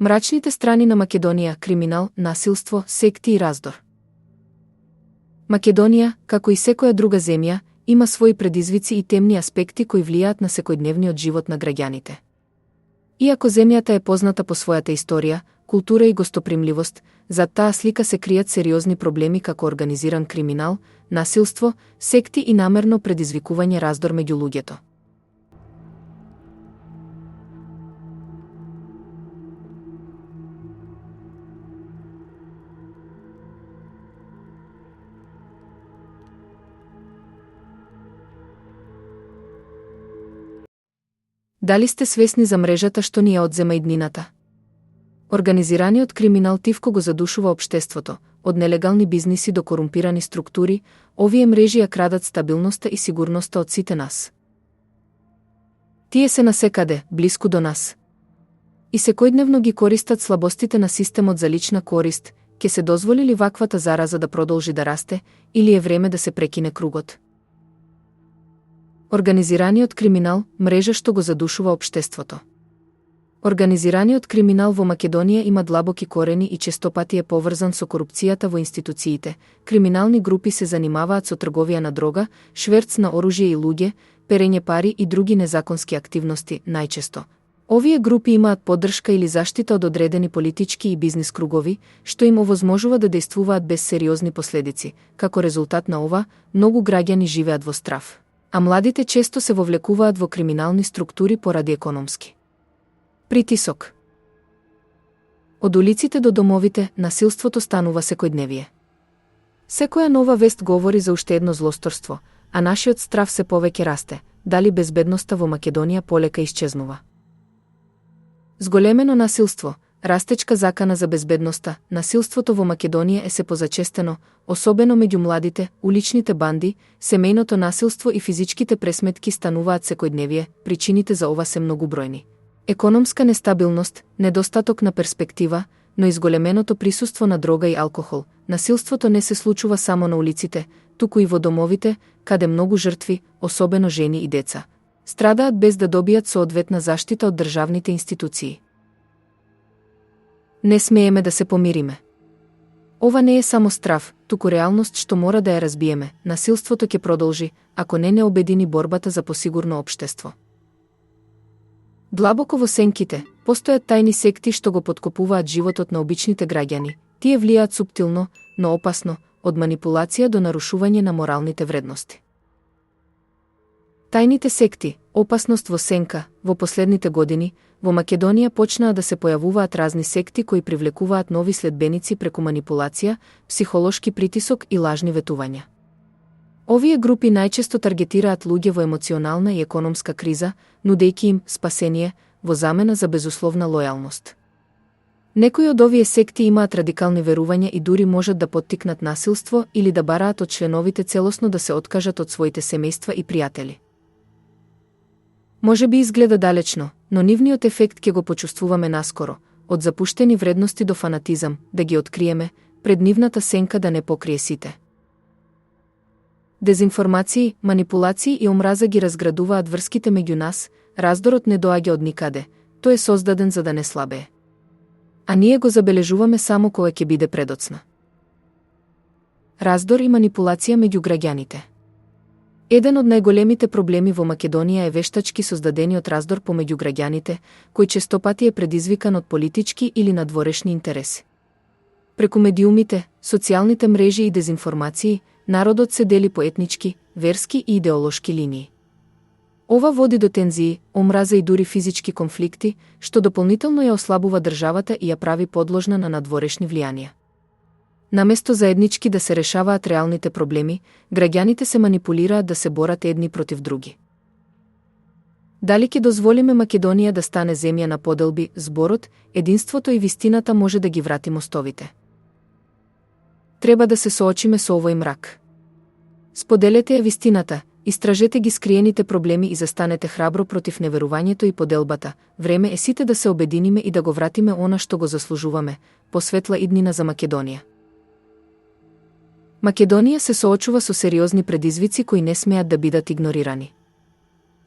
Мрачните страни на Македонија, криминал, насилство, секти и раздор. Македонија, како и секоја друга земја, има своји предизвици и темни аспекти кои влијаат на секојдневниот живот на граѓаните. Иако земјата е позната по својата историја, култура и гостопримливост, зад таа слика се кријат сериозни проблеми како организиран криминал, насилство, секти и намерно предизвикување раздор меѓу луѓето. Дали сте свесни за мрежата што ни ја одзема иднината? Организираниот криминал тивко го задушува општеството, од нелегални бизниси до корумпирани структури, овие мрежи ја крадат стабилноста и сигурноста од сите нас. Тие се насекаде, блиску до нас. И секојдневно ги користат слабостите на системот за лична корист. Ке се дозволи ли ваквата зараза да продолжи да расте, или е време да се прекине кругот? Организираниот криминал, мрежа што го задушува општеството. Организираниот криминал во Македонија има длабоки корени и честопати е поврзан со корупцијата во институциите. Криминални групи се занимаваат со трговија на дрога, шверц на оружје и луѓе, перење пари и други незаконски активности, најчесто. Овие групи имаат поддршка или заштита од одредени политички и бизнис кругови, што им овозможува да дејствуваат без сериозни последици. Како резултат на ова, многу граѓани живеат во страв, а младите често се вовлекуваат во криминални структури поради економски притисок. Од улиците до домовите, насилството станува секојдневие. Секоја нова вест говори за уште едно злосторство, а нашиот страв се повеќе расте. Дали безбедноста во Македонија полека исчезнува? Зголемено насилство, растечка закана за безбедноста, насилството во Македонија е се позачестено, особено меѓу младите, уличните банди, семејното насилство и физичките пресметки стануваат секојдневие. Причините за ова се многубројни. Економска нестабилност, недостаток на перспектива, но и зголеменото присуство на дрога и алкохол. Насилството не се случува само на улиците, туку и во домовите, каде многу жртви, особено жени и деца, страдаат без да добијат соодветна заштита од државните институции. Не смееме да се помириме. Ова не е само страв, туку реалност што мора да ја разбиеме. Насилството ќе продолжи, ако не обедини борбата за посигурно општество. Длабоко во сенките, постојат тајни секти што го поткопуваат животот на обичните граѓани. Тие влијаат суптилно, но опасно, од манипулација до нарушување на моралните вредности. Тајните секти, опасност во сенка. Во последните години, во Македонија почнаа да се појавуваат разни секти кои привлекуваат нови следбеници преку манипулација, психолошки притисок и лажни ветувања. Овие групи најчесто таргетираат луѓе во емоционална и економска криза, нудејќи им спасение во замена за безусловна лојалност. Некои од овие секти имаат радикални верувања и дури можат да поттикнат насилство или да бараат од членовите целосно да се откажат од своите семејства и пријатели. Може би изгледа далечно, но нивниот ефект ќе го почувствуваме наскоро, од запуштени вредности до фанатизам, да ги откриеме, пред нивната сенка да не покрие сите. Дезинформации, манипулации и омраза ги разградуваат врските меѓу нас, раздорот не доаѓа од никаде, тој е создаден за да не слабее. А ние го забележуваме само кога ќе биде предоцна. Раздор и манипулација меѓу граѓаните. Еден од најголемите проблеми во Македонија е вештачки создадениот раздор помеѓу граѓаните, кој честопати е предизвикан од политички или надворешни интереси. Преку медиумите, социјалните мрежи и дезинформации, народот се дели по етнички, верски и идеолошки линии. Ова води до тензии, омраза и дури физички конфликти, што дополнително ја ослабува државата и ја прави подложна на надворешни влијанија. Наместо заеднички да се решаваат реалните проблеми, граѓаните се манипулираат да се борат едни против други. Дали ќе дозволиме Македонија да стане земја на поделби, зборот, единството и вистината може да ги врати мостовите? Треба да се соочиме со овој мрак. Споделете ја вистината, истражете ги скриените проблеми и застанете храбро против неверувањето и поделбата. Време е сите да се обединиме и да го вратиме она што го заслужуваме, посветла иднина за Македонија. Македонија се соочува со сериозни предизвици кои не смеат да бидат игнорирани.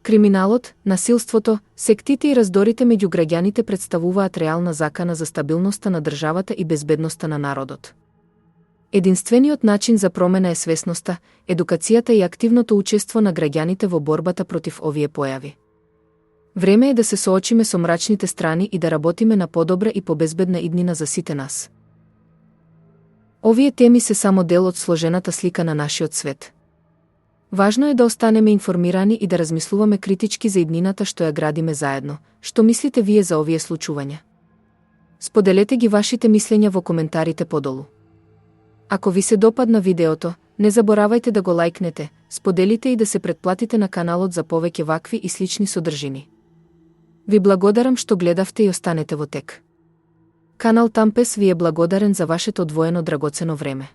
Криминалот, насилството, сектите и раздорите меѓу граѓаните представуваат реална закана за стабилноста на државата и безбедноста на народот. Единствениот начин за промена е свесноста, едукацијата и активното учество на граѓаните во борбата против овие појави. Време е да се соочиме со мрачните страни и да работиме на подобра и побезбедна иднина за сите нас. Овие теми се само дел од сложената слика на нашиот свет. Важно е да останеме информирани и да размислуваме критички за иднината што ја градиме заедно. Што мислите вие за овие случувања? Споделете ги вашите мислења во коментарите подолу. Ако ви се допадна видеото, не заборавајте да го лајкнете, споделите и да се претплатите на каналот за повеќе вакви и слични содржини. Ви благодарам што гледавте и останете во тек. Канал Тампес ви е благодарен за вашето одвоено драгоцено време.